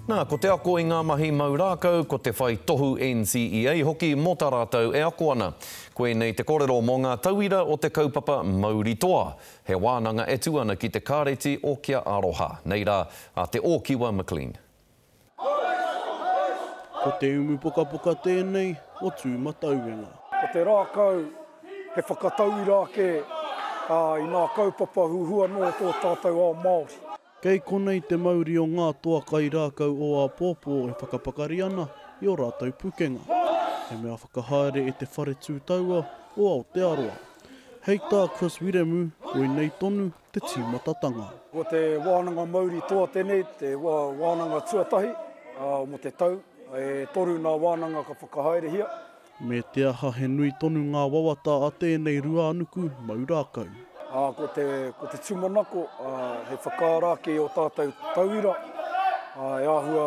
Nā, ko te ako i ngā mahi mau rākau, ko te whai tohu NCEA hoki mō tā rātou e ako ana. Koinei te kōrero mō ngā tauira o te kaupapa Mauri Toa, he wānanga e tū ana ki te Kāreti o Kia Aroha. Nei rā, a Te Ōkiwa McLean. Ko te umu pokapoka tēnei o Tūmatauenga. Ko te rākau he whakatauira ake i ngā kaupapa huhua nō tō tātou ao Māori. Kei konei te mauri o ngā toa kairākau o āpōpō e whakapakari ana i ō rātou pukenga. He mea whakahaere e Te Whare Tū Taua o Aotearoa. Hei tā Chris Wiremu, koinei tonu te tīmatatanga. Ko te wānanga mauri toa tēnei, te wānanga tuatahi mō te tau. E toru ngā wānanga ka whakahaerehia. Me te aha he nui tonu ngā wawata a tēnei ruānuku mau rākau. Ā, ko te, ko te tūmanako, ā, hei whakaara ake i ō tātou tauira, ā, e āhua,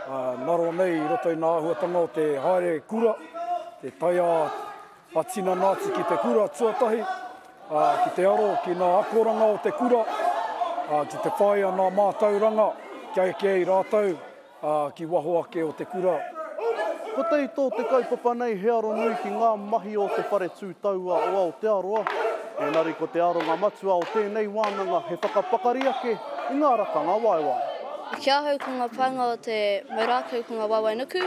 ā, ngaro nei i roto i ngā āhuatanga o te haere kura, te tae ā, ā-tinana atu ki te kura tuatahi, ā, ki te aro ki ngā akoranga o te kura, ā, ki te whāia ngā mātauranga kia eke ai rātou ā, ki waho ake o te kura. Ko te ito o te kaupapa nei he aronui ki ngā mahi o Te Whare Tū Taua o Aotearoa, engari ko te aronga matua o tēnei wānanga he whakapakari ake i ngā rakanga waewae. Ki ahau ko ngā painga o te mau rākau ko ngā waewae nuku,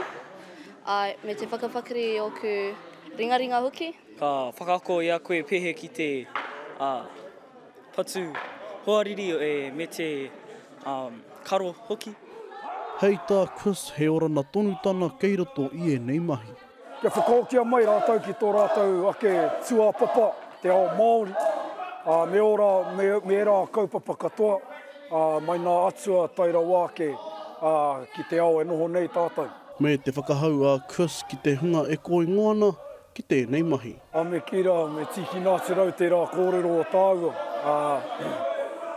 āe, me te whakapakari i ōku ringaringa hoki. Ka whakaako i a koe pēhea ki te patu hoariri me te karo hoki. Hei tā Chris he orana tonu tana kei roto i ēnei mahi. Kia whakahokia mai rātou ki tō rātou ake tūāpapa, te ao Māori, ā, me ō rā, me, me ērā kaupapa katoa, ā, mai nā atua tae rawa ake, ā, ki te ao e noho nei tātou. Me te whakahau a Chris ki te hunga e kōingo ana ki tēnei mahi. A me kī rā, me tīkina atu rau tērā kōrero o tāua, ā,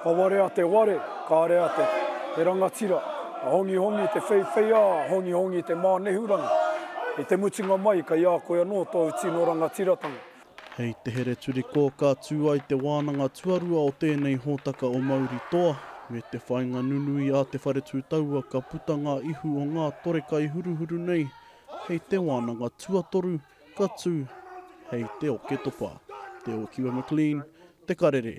ka warea te ware, ka rea te, te rangatira, ka hongihongi te wheiwheiā, hongihongi te mānehurangi. I te mutunga mai, kei a koe anō tōu tino rangatiratanga. Hei te Hereturikōkā tū ai te wānanga tuarua o tēnei hōtaka o Mauri Toa, me te whainga nunui a Te Whare Tū Taua ka puta ngā ihu o ngā tore kaihuruhuru nei hei te wānanga tuatoru ka tū hei te Oketopa. Te Okiwa McLean, Te Karere.